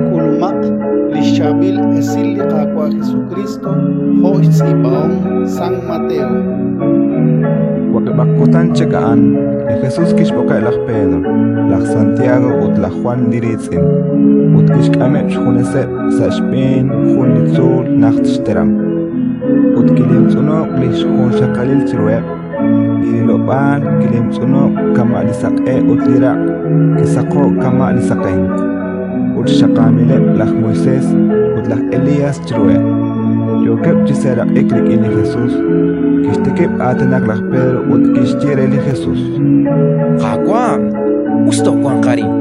K'ulumaq li xChaab'il Esil li Qaawa' Jesukriist jo' xtz'iib'ahom San Mateo. Waqib'aq kutan chik a'an, li Jesus kixb'oqeb' laj Pedro, laj Santiago ut laj Jwan li riitz'in, ut kixk'ameb' xjuneseb' sa' xb'een jun li tzuul najt xteram. Ut kilemtz'uno'k li xjunxaqalil chiruheb', li rilob'aal kilemtz'uno'k kama' li saq'e ut li raq' kisaqo'k kama' li saqenk. Ut xxaqaamileb' laj Moisés ut laj Elías chiruheb', yookeb' chi seeraq'ik rik'in li Jesus. Kixtikib' aatinak laj Pedro ut kixye re li Jesus: Qaawa', us toowanq arin.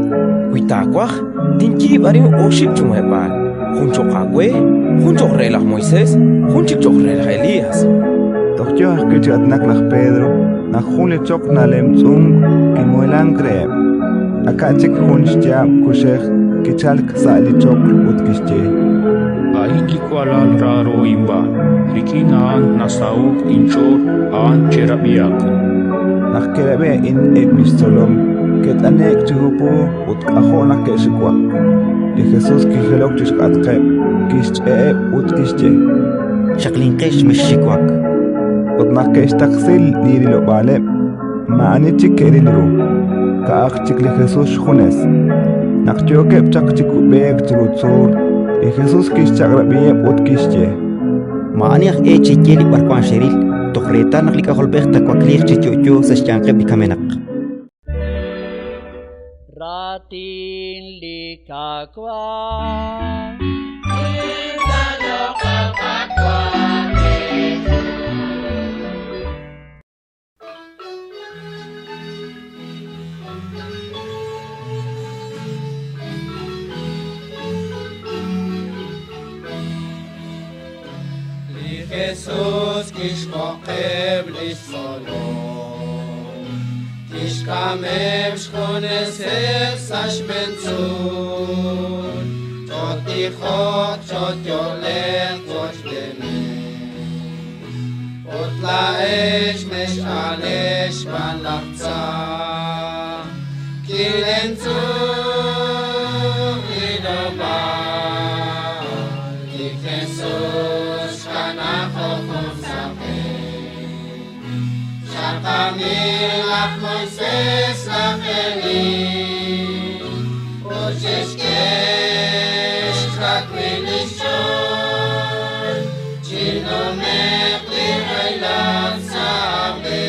Wi taawaj, tinyiib' arin oxib' chi muheb'aal: jun cho'q aawe, jun cho'q re laj Moisés, jun chik cho'q re laj Elías. Toj yo ajwi' chi aatinak laj Pedro naq jun li choql nalemtz'unk kimuhelank reheb'. Aka' chik jun xyaab' kuxej kichalk sa' li choql ut kixye: A'in li walal raaro inb'aan, rik'in a'an nasaho'k inch'ool, a'an cherab'ihaq. Naq ke'rab'i a'in eb' li xtzolom, ke't'ane'k chi hupu ut k'ajo' naq ke'xiwak. Li Jesus kijilok chi xk'atqeb', kixch'e'eb' ut kixye: Xaqlinqex, mexxiwak. Ut naq ke'xtaqsi li rilob'aaleb', maa'ani chik ke'ril ru, ka'aj chik li Jesus xjunes. Naq yookeb' chaq chi kub'eek chiru tzuul, li Jesus kixchaq'rab'iheb' ut kixye: Maa'ani aj e cheye li b'arwan xeril toj reetal naq li K'ajolb'ej taawakliiq chi yo'yo sa' xyanqeb' li kamenaq. Raatin li Qaawa'. Li Jesus kixb'oqeb' li xtzolom, kixk'ameb' xjuneseb' sa' xb'een tzuul, chotijoq, choyo'leq wochb'eeneb'. Ut laa'ex mex'aaleek xb'aan laj tza. Kilemtz'unk li lob'aal, li Jesus xkanaak jo' jun saqen. Xaqamil laj Moisés, laj Elí, ut xe'xk'e xkawil li xch'ool chinume'q li rahilal sa' b'e.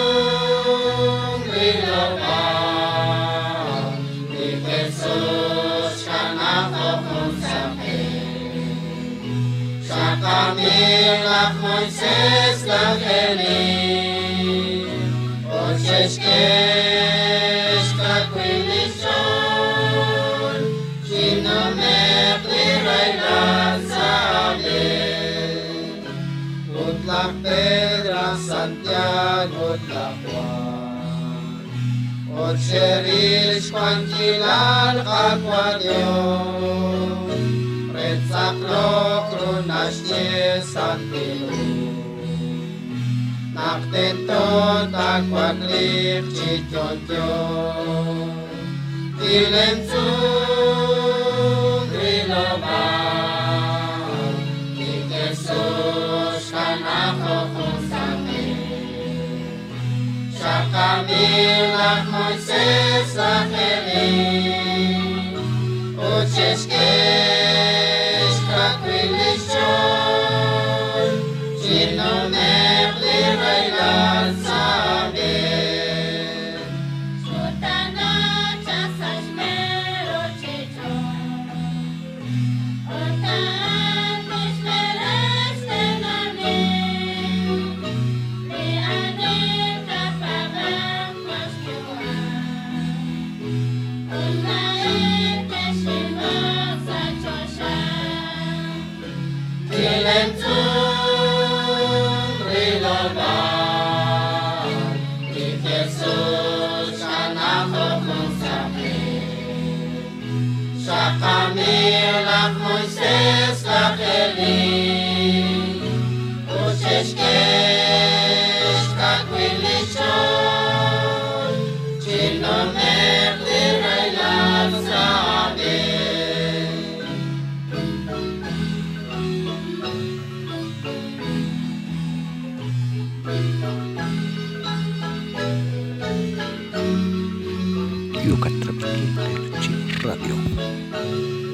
Kilemtz'unk li lob'aal, li Jesus xkanaak jo' jun saqen. Xaqamil laj Moisés, laj Elí, ut xe'xk'e xkawil li xch'ool chinume'q li rahilal sa' b'e. Ut laj Pedro, laj Santiago ut laj Jwan, ut xe'ril xwankilal Qaawa' Dios, re ttz'aqloq ru naxye Santil Hu. Naq tento taawakliiq chi yo'yo, kilemtz'unk rilob'aal, li Jesus xkanaak jo' jun saqen. Xaqamil laj Moisés, laj Elí, ut xe'xk'e xkawil li xch'ool chinume'q li rahilal sa' b'e. Rab'inkil Q'eqchi' Radio.